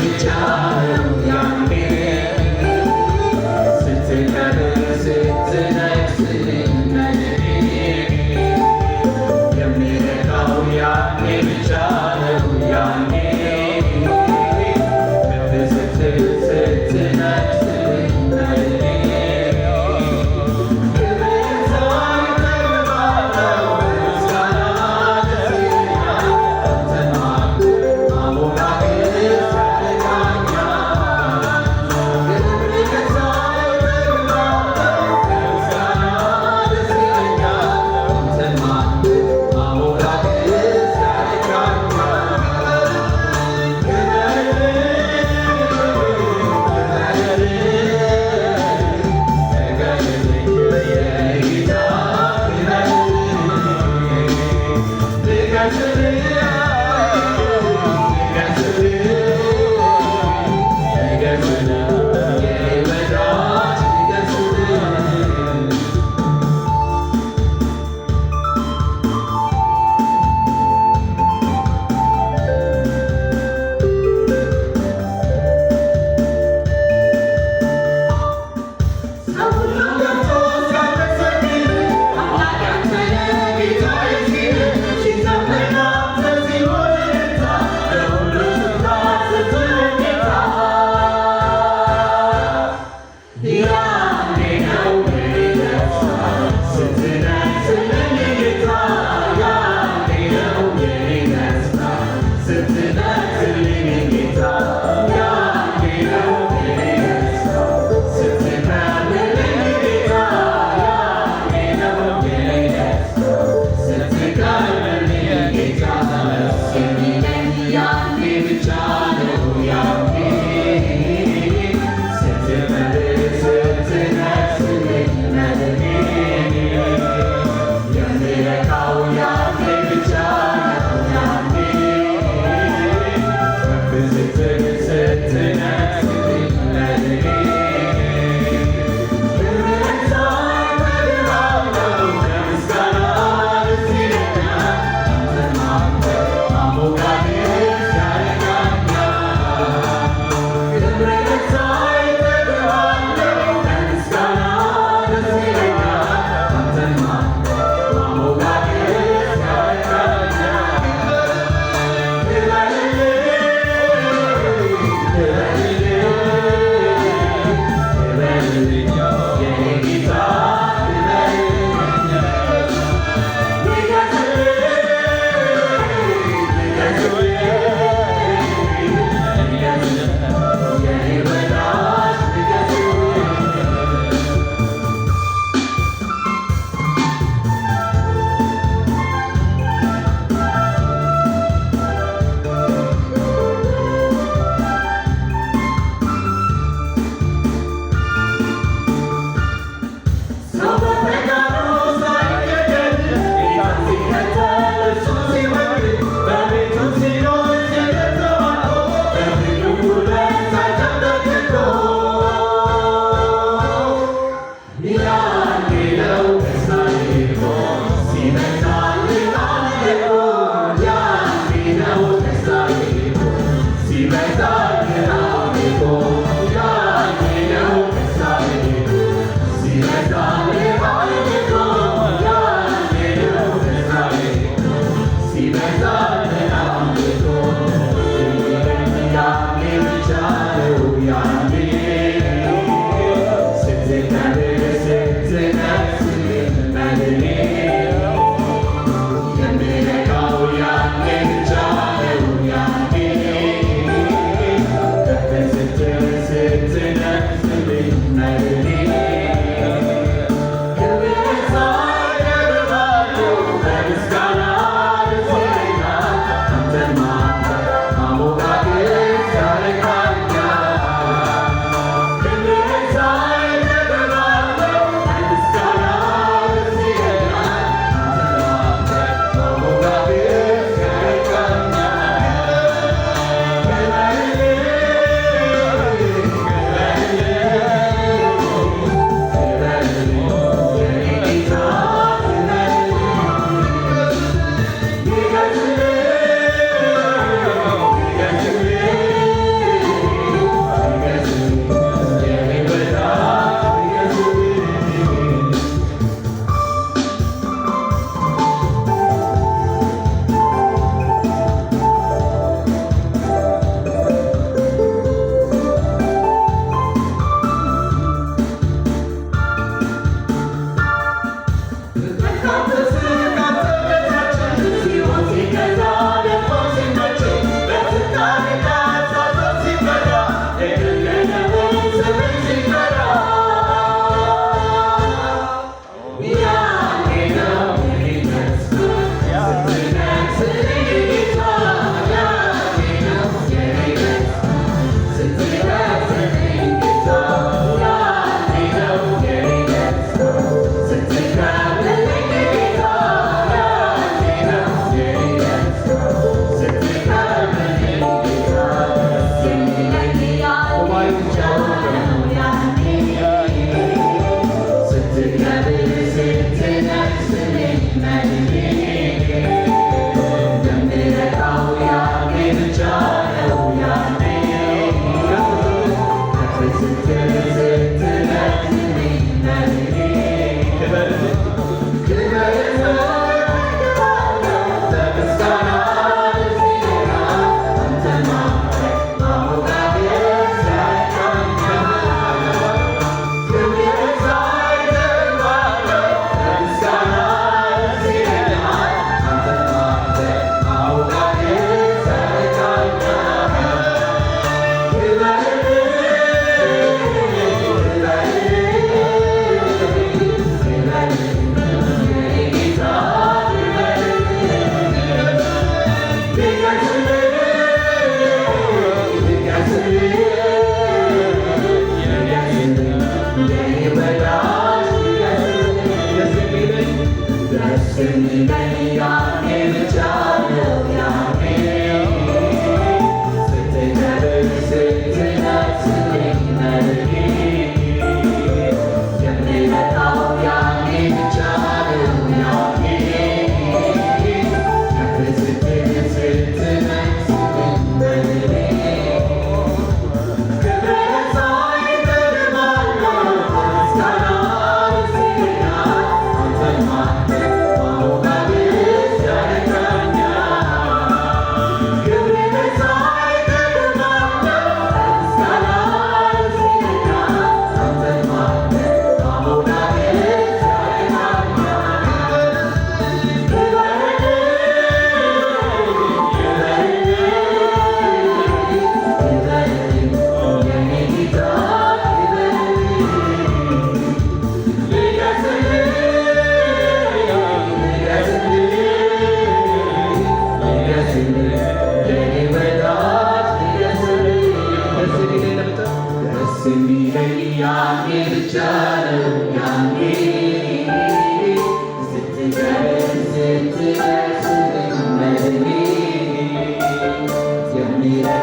ብቻ ነው ያኔ ስትከብር ስትነግስልኝ መድኔ የሚረካው ያኔ ብቻ ነው ያኔ ከፍ ስትል ስትነግስልኝ መድኔ ክብር ሳይ እጠግባለሁ በምስጋና ደስ ይለኛል አንተን ማክበር ማሞጋገስ ያረካኛል ክብርህን ሳይ እጠግባለሁ በምስጋና ደስ ይለኛል አንተን ማክበር ማሞጋገስ ያረካኛል ክበርልኝ ክበርልኝ ንገስልኝ የኔ ጌታ ክበርልኝ ንገስልኝ ንገስልኝ ንገስልኝ የኔ ወዳጅ ንገስልኝ። ሰው ሁሉ ገብቶ ሲያመሰግን አምላክ አንተ ነህ ጌታዬ ሲል ሲዘምር ላንተ ሲሆን እልልታ በሁሉ ስፍራ ስትሆን ጌታ ያኔ ነው የኔ ደስታ ስትነግስልኝ ጌታ ያኔ ነው የኔ ደስታ ስትነግስልኝ ጌታ ያኔ ነው የኔ ደስታ ስትከብርልኝ ጌታ ያኔ ነው የኔ ደስታ ስትከብርልኝ ጌታ ደስ የሚለኝ ያኔ ብቻ ነው ያኔ ስትከብር ስትነግስልኝ መድኔ የምረካው ያኔ ብቻ ነው ያኔ ከፍ ስትል ስትነግስልኝ መድኔ ክብርህን ሳይ እጠግባለሁ በምስጋና ደስ ይለኛል አንተን ማክበር ማሞጋገስ ያረካኛል። ስትል ስትነግስልኝ መድኔ ክበርልኝ ክብር በምስጋና ደስ ይለኛል አንተን ማምለክ ማሞጋገስ ያረካኛል። ክብር ሳይገባለው በምስጋና ደስ ይለኛል አንተን ማምለክ ማሞጋገስ ያረካኛል። ክበርልኝ ክበርልኝ ክበርልኝ የኔ ጌታ ክበርልኝ ንገስልኝ ንገስልኝ ንገስልኝ የኔ ወዳጅ ንገስልኝ። ደስ የሚለኝ ደስ የሚለኝ ያኔ ብቻ ነው ያኔ ስትከብር ስትነግስልኝ መድኔ የምመጣው ያኔ ብቻ ነው ያኔ ከፍ ስትል ስትነግስልኝ መድኔ ክብርህን ሳይ እጠግባለሁ በምስጋና ደስ ይለኛል አንተን ማምለክ ማሞጋገስ ያረካኛል። ክብርህን ሳይ እጠግባለሁ በምስጋና ደስ ይለኛል አንተን ማምለክ ማሞጋገስ ያረካኛል። ክበርልኝ ክበርልኝ ክበርልኝ የኔ ጌታ ክበርልኝ ንገስልኝ ንገስልኝ ንገስልኝ የኔ ወዳጅ ንገስልኝ። ደስ የሚለኝ ለብቻ ደስ የሚለኝ ያኔ ብቻ ነው ያኔ ስትከብር ስትነግስልኝ መድኔ የሚረካው